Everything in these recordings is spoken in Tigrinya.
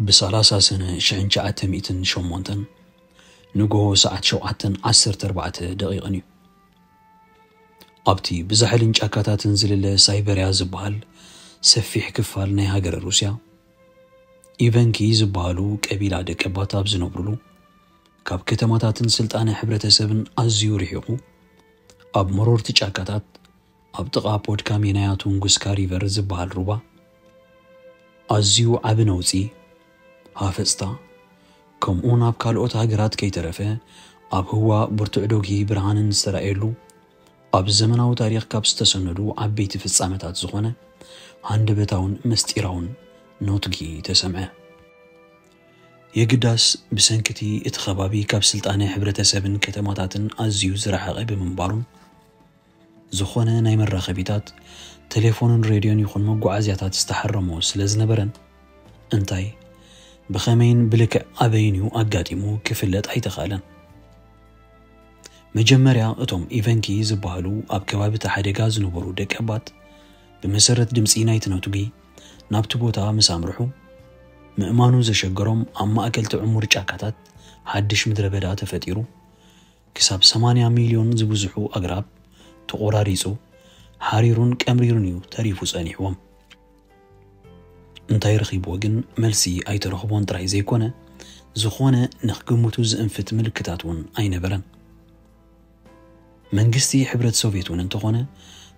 ብሰላሳ ሰነ ሽሕን ትሽዓተ ሚእትን ሸሞንተን ንግሆ ሰዓት ሸውዓተን ዓሰርተ ኣርባዕተ ደቂቕን እዩ። ኣብቲ ብዛሕልን ጫካታትን ዝልለ ሳይበርያ ዝበሃል ሰፊሕ ክፋል ናይ ሃገረ ሩስያ፣ ኢቨንኪ ዝበሃሉ ቀቢላ ደቀባት ኣብ ዝነብሩሉ፣ ካብ ከተማታትን ስልጣነ ሕብረተሰብን ኣዝዩ ርሒቑ፣ ኣብ መሮርቲ ጫካታት፣ ኣብ ጥቓ ፖድካሜናያ ቱንጉስካ ሪቨር ዝበሃል ሩባ፣ ኣዝዩ ዓቢ ነውጺ፣ ሃፈጽታ፣ ከምኡ ናብ ካልኦት ሃገራት ከይተረፈ ኣብ ህዋ ብርቱዕ ዶግሂ ብርሃንን ዝተራእየሉ፣ ኣብ ዘመናዊ ታሪኽ ካብ ዝተሰነዱ ዓበይቲ ፍጻመታት ዝኾነ ሃንደበታውን ምስጢራውን ኖትጊ ተሰምዐ። የግዳስ ብሰንኪቲ እቲ ከባቢ ካብ ስልጣነ ሕብረተሰብን ከተማታትን ኣዝዩ ዝረሓቐ ብምንባሩን፣ ዝኾነ ናይ መራኸቢታት፣ ቴሌፎንን ሬድዮን ይኹን መጓዓዝያታት ዝተሓረሞ ስለ ዝነበረን፣ እንታይ፣ ብኸመይን ብልክዕ ኣበይን እዩ ኣጋጢሙ ክፍለጥ ኣይተኻእለን። መጀመርያ እቶም ኢቨንኪ ዝበሃሉ ኣብ ከባቢ እቲ ሓደጋ ዝነበሩ ደቀባት ብመሰረት ድምጺ ናይቲ ነቱጊ ናብቲ ቦታ ምስ ኣምርሑ፣ ምእማኑ ዘሸገሮም ኣብ ማእከል እቲ ዕሙር ጫካታት ሓድሽ ምድረ በዳ ተፈጢሩ፣ ክሳብ ሰማንያ ሚልዮን ዝብዝሑ ኣግራብ ተቖራሪጹ፣ ሓሪሩን ቀምሪሩን እዩ ተሪፉ ጸኒሕዎም። እንታይ ረኺብዎ ግን መልሲ ኣይተረኽቦን ጥራይ ዘይኮነ፣ ዝኾነ ንኽግምቱ ዝእንፍት ምልክታት እውን ኣይነበረን። መንግስቲ ሕብረት ሶቭየት እውን እንተኾነ፣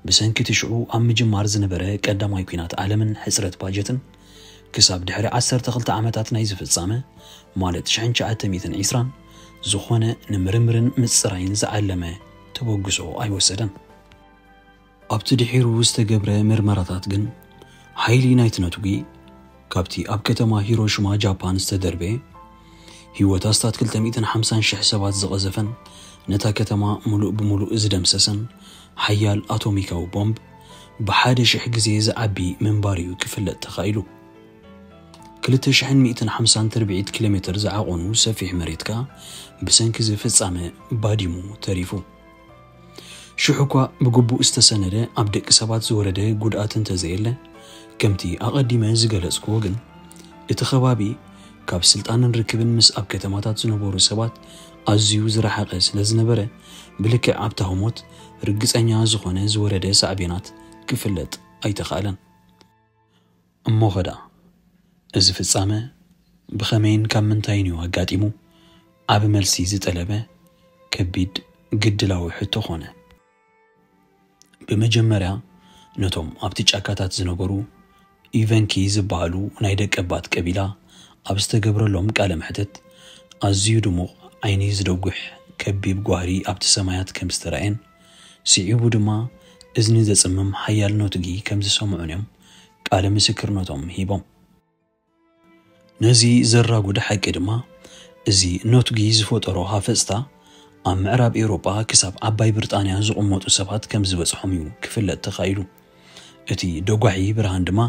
ብሰንኪ እቲ ሽዑ ኣብ ምጅማር ዝነበረ ቀዳማይ ኲናት ዓለምን ሕጽረት ባጀትን፣ ክሳብ ድሕሪ ዓሰርተ ክልተ ዓመታት ናይ ዝፍጻመ፣ ማለት ሽሕን ትሽዓተ ሚእትን ዕስራን፣ ዝኾነ ንምርምርን ምጽራይን ዝዓለመ ተበግሶ ኣይወሰደን። ኣብቲ ድሒሩ ዝተገብረ ምርመራታት ግን፣ ሓይሊ ናይቲ ነቱጊ ካብቲ ኣብ ከተማ ሂሮሽማ ጃፓን ዝተደርበየ፣ ህይወት ኣስታት ክልተ ሚእትን ሓምሳን ሽሕ ሰባት ዝቐዘፈን ነታ ከተማ ምሉእ ብምሉእ ዝደምሰሰን ሓያል ኣቶሚካዊ ቦምብ፣ ብሓደ ሽሕ ግዜ ዝዓቢ ምንባር እዩ ክፍለጥ ተኻኢሉ። ክልተ ሽሕን ሚእትን ሓምሳን ትርብዒት ኪሎ ሜትር ዝዓቖኑ ሰፊሕ መሬት ከኣ ብሰንኪ እዚ ፍጻመ ባዲሙ ተሪፉ። ሽሕ እኳ ብግቡእ ዝተሰነደ ኣብ ደቂ ሰባት ዝወረደ ጉድኣት እንተዘየለ፣ ከምቲ ኣቐዲመ ዝገለጽክዎ ግን፣ እቲ ከባቢ ካብ ስልጣንን ርክብን ምስ ኣብ ከተማታት ዝነበሩ ሰባት ኣዝዩ ዝረሓቐ ስለ ዝነበረ፣ ብልክዕ ኣብታ ህሞት ርግጸኛ ዝኾነ ዝወረደ ሳዕቤናት ክፍለጥ ኣይተኻእለን። እሞ ኸዳ፣ እዚ ፍጻመ ብኸመይን ካብ ምንታይን እዩ ኣጋጢሙ? ዓቢ መልሲ ዝጠለበ ከቢድ ግድላዊ ሕቶ ኾነ። ብመጀመርያ፣ ነቶም ኣብቲ ጫካታት ዝነበሩ ኢቨንኪ ዝበሃሉ ናይ ደቀባት ቀቢላ ኣብ ዝተገብረሎም ቃለ መሕተት፣ ኣዝዩ ድሙቕ ዓይኒ ዝደጉሕ ከቢብ ጓህሪ ኣብቲ ሰማያት ከም ዝተራእየን፣ ስዒቡ ድማ እዝኒ ዘጽምም ሓያል ኖትጊ ከም ዝሰምዑን እዮም ቃለ ምስክርነቶም ሂቦም። ነዚ ዘራጉድ ሓቂ ድማ፣ እዚ ኖትጊ ዝፈጠሮ ሃፈጽታ ኣብ ምዕራብ ኤውሮጳ ክሳብ ዓባይ ብሪጣንያ ዝቕመጡ ሰባት ከም ዝበጽሖም እዩ ክፍለጥ ተኻኢሉ። እቲ ደጓሒ ብርሃን ድማ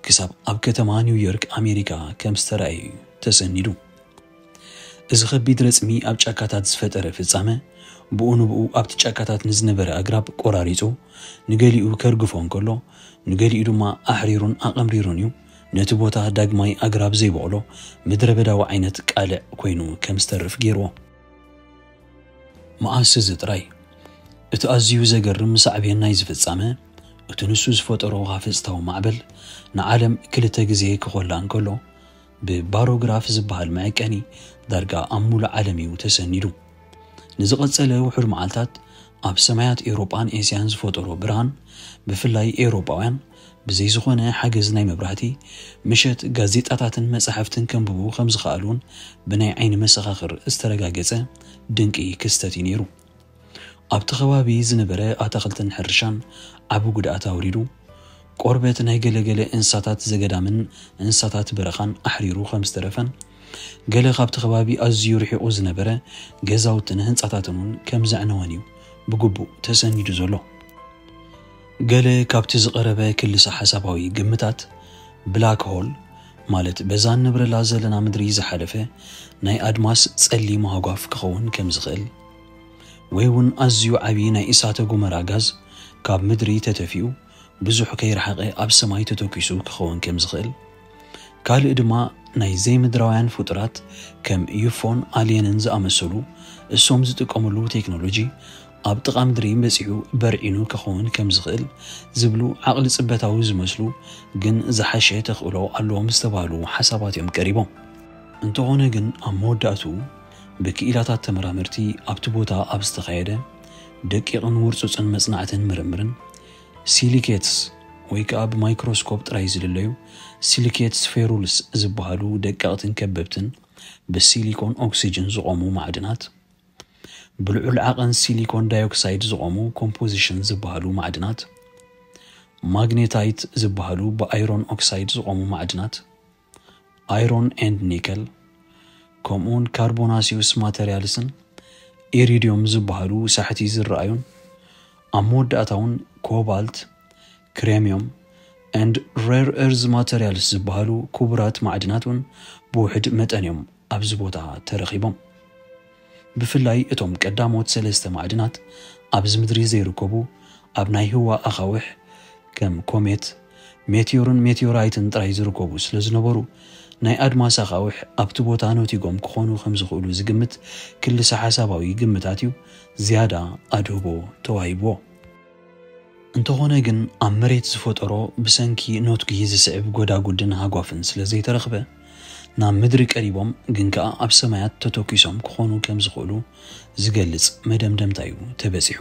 ክሳብ ኣብ ከተማ ኒውዮርክ ኣሜሪካ ከም ዝተራእየ እዩ ተሰኒዱ። እዚ ከቢድ ረጽሚ ኣብ ጫካታት ዝፈጠረ ፍጻመ፣ ብኡ ንብኡ ኣብቲ ጫካታት ንዝነበረ ኣግራብ ቆራሪጹ፣ ንገሊኡ ከርግፎ እንከሎ፣ ንገሊኡ ድማ ኣሕሪሩን ኣቐምሪሩን እዩ ነቲ ቦታ ዳግማይ ኣግራብ ዘይበቕሎ ምድረ በዳዊ ዓይነት ቃልዕ ኮይኑ ከም ዝተርፍ ገይርዎ። መኣስ እዚ ጥራይ፣ እቲ ኣዝዩ ዘገርም ሳዕቤን ናይዚ ፍጻመ፣ እቲ ንሱ ዝፈጠሮ ሃፈጽታዊ ማዕበል ንዓለም ክልተ ግዜ ክኾላ እንከሎ፣ ብባሮግራፍ ዝበሃል መዐቀኒ ዳርጋ ኣብ ሙሉእ ዓለም እዩ ተሰኒዱ። ንዝቐጸለ ውሑድ መዓልታት ኣብ ሰማያት ኤውሮጳን ኤስያን ዝፈጠሮ ብርሃን፣ ብፍላይ ኤውሮጳውያን ብዘይ ዝኾነ ሓገዝ ናይ መብራህቲ፣ ምሸት ጋዜጣታትን መጻሕፍትን ከንብቡ ከም ዝኸኣሉን ብናይ ዓይኒ መሰኻኽር ዝተረጋገጸ ድንቂ ክስተት እዩ ነይሩ። ኣብቲ ከባቢ ዝነበረ ኣታኽልትን ሕርሻን ዓቢ ጉድኣት ኣውሪዱ፣ ቆርበት ናይ ገለገለ እንስሳታት ዘገዳምን እንስሳታት በረኻን ኣሕሪሩ ከም ዝተረፈን፣ ገለ ካብቲ ከባቢ ኣዝዩ ርሒቑ ዝነበረ ገዛውትን ህንጻታትን እውን ከም ዘዕነወን እዩ ብግቡእ ተሰኒዱ ዘሎ። ገለ ካብቲ ዝቐረበ ክልሰ ሓሳባዊ ግምታት፣ ብላክ ሆል ማለት በዛ ንብረላ ዘለና ምድሪ ዝሓለፈ ናይ ኣድማስ ጸሊም ሃጓፍ ክኸውን ከም ዝኽእል፣ ወይ እውን ኣዝዩ ዓቢ ናይ እሳተ ጎመራ ጋዝ ካብ ምድሪ ተተፊኡ ብዙሕ ከይረሓቐ ኣብ ሰማይ ተተኪሱ ክኸውን ከም ዝኽእል፣ ካልእ ድማ ናይ ዘይምድራውያን ፍጡራት ከም ዩፎን ኣልየንን ዝኣመሰሉ እሶም ዝጥቀምሉ ቴክኖሎጂ ኣብ ጥቓ ምድሪ በጺሑ በርዒኑ ክኸውን ከም ዝኽእል ዝብሉ ዓቕሊ ጽበታዊ ዝመስሉ ግን ዝሓሸ ተኽእሎ ኣለዎም ዝተባህሉ ሓሳባት እዮም ቀሪቦም። እንተኾነ ግን ኣብ መወዳእትኡ ብክኢላታት ተመራመርቲ ኣብቲ ቦታ ኣብ ዝተኻየደ ደቂቕን ውርጹጽን መጽናዕትን ምርምርን፣ ሲሊኬትስ ወይ ከኣ ብማይክሮስኮፕ ጥራይ ዝልለዩ ሲሊኬትስ ፌሩልስ ዝበሃሉ ደቀቕትን ከበብትን ብሲሊኮን ኦክሲጅን ዝቖሙ ማዕድናት፣ ብልዑል ዓቐን ሲሊኮን ዳይኦክሳይድ ዝቖሙ ኮምፖዚሽን ዝበሃሉ ማዕድናት፣ ማግኔታይት ዝበሃሉ ብኣይሮን ኦክሳይድ ዝቖሙ ማዕድናት፣ ኣይሮን ኤንድ ኒከል፣ ከምኡውን ካርቦናሲዩስ ማተርያልስን ኢሪዲዮም ዝበሃሉ ሳሕቲ ዝረኣዩን፣ ኣብ መወዳእታ እውን ኮባልት፣ ክሬሚዮም ኤንድ ሬር ኤርዝ ማተርያልስ ዝበሃሉ ክቡራት ማዕድናት እውን ብውሕድ መጠን እዮም ኣብዚ ቦታ ተረኺቦም። ብፍላይ እቶም ቀዳሞት ሰለስተ ማዕድናት ኣብዚ ምድሪ ዘይርከቡ፣ ኣብ ናይ ህዋ ኣኻውሕ ከም ኮሜት፣ ሜትዮርን ሜትዮራይትን ጥራይ ዝርከቡ ስለ ዝነበሩ፣ ናይ ኣድማስ ኣኻውሕ ኣብቲ ቦታ ነቲጎም ክኾኑ ከም ዝኽእሉ ዝግምት ክልሰ ሓሳባዊ ግምታት እዩ ዝያዳ ኣድህቦ ተዋሂብዎ። እንተኾነ ግን ኣብ መሬት ዝፈጠሮ ብሰንኪ ነትጒ ዝስዕብ ጎዳጉድን ሃጓፍን ስለ ዘይተረኽበ፣ ናብ ምድሪ ቀሪቦም ግን ከኣ ኣብ ሰማያት ተተኪሶም ክኾኑ ከም ዝኽእሉ ዝገልጽ መደምደምታ እዩ ተበጺሑ።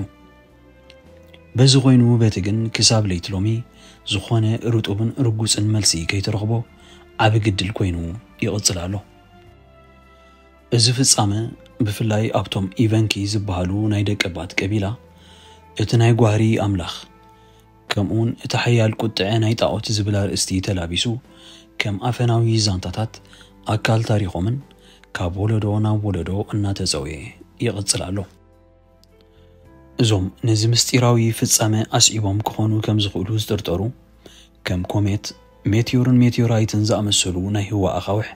በዚ ኮይኑ በቲ ግን ክሳብ ለይቲ ሎሚ ዝኾነ ርጡብን ርጉጽን መልሲ ከይተረኽቦ ዓቢ ግድል ኮይኑ ይቕጽል ኣሎ። እዚ ፍጻመ ብፍላይ ኣብቶም ኢቨንኪ ዝበሃሉ ናይ ደቀባት ቀቢላ እቲ ናይ ጓህሪ ኣምላኽ ከምኡውን እቲ ሓያል ቁጥዐ ናይ ጣዖት ዝብል ኣርእስቲ ተላቢሱ ከም ኣፈናዊ ዛንታታት ኣካል ታሪኾምን ካብ ወለዶ ናብ ወለዶ እናተጸውየ ይቕጽል ኣሎ። እዞም ነዚ ምስጢራዊ ፍጻመ ኣስዒቦም ክኾኑ ከም ዝኽእሉ ዝጥርጠሩ ከም ኮሜት፣ ሜትዮርን ሜትዮራይትን ዝኣመሰሉ ናይ ህዋ ኣኻውሕ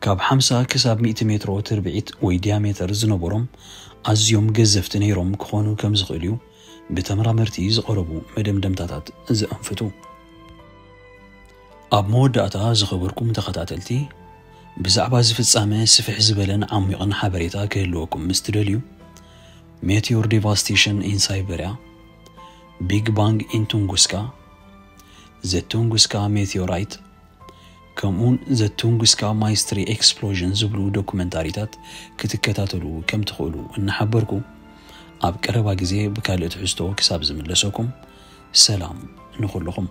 ካብ ሓምሳ ክሳብ ሚእቲ ሜትሮ ትርብዒት ወይ ዲያሜተር ዝነበሮም ኣዝዮም ገዘፍቲ ነይሮም ክኾኑ ከም ዝኽእሉ እዩ ብተመራመርቲ ዝቐረቡ መደምደምታታት ዘእንፍቱ። ኣብ መወዳእታ ዝኸበርኩም ተኸታተልቲ፣ ብዛዕባ እዚ ፍጻመ ስፍሕ ዝበለን ዓሚቕን ሓበሬታ ክህልወኩም ምስ ትደልዩ፣ ሜትዮር ዴቫስቴሽን ኢን ሳይበርያ፣ ቢግ ባንግ ኢን ቱንጉስካ፣ ዘ ቱንጉስካ ሜትዮራይት፣ ከምኡውን ዘ ቱንጉስካ ማይስትሪ ኤክስፕሎዥን ዝብሉ ዶኩመንታሪታት ክትከታተሉ ከም ትኽእሉ እናሓበርኩ፣ ኣብ ቀረባ ግዜ ብካልእ ትሕዝቶ ክሳብ ዝምለሰኩም፣ ሰላም ንኹልኹም።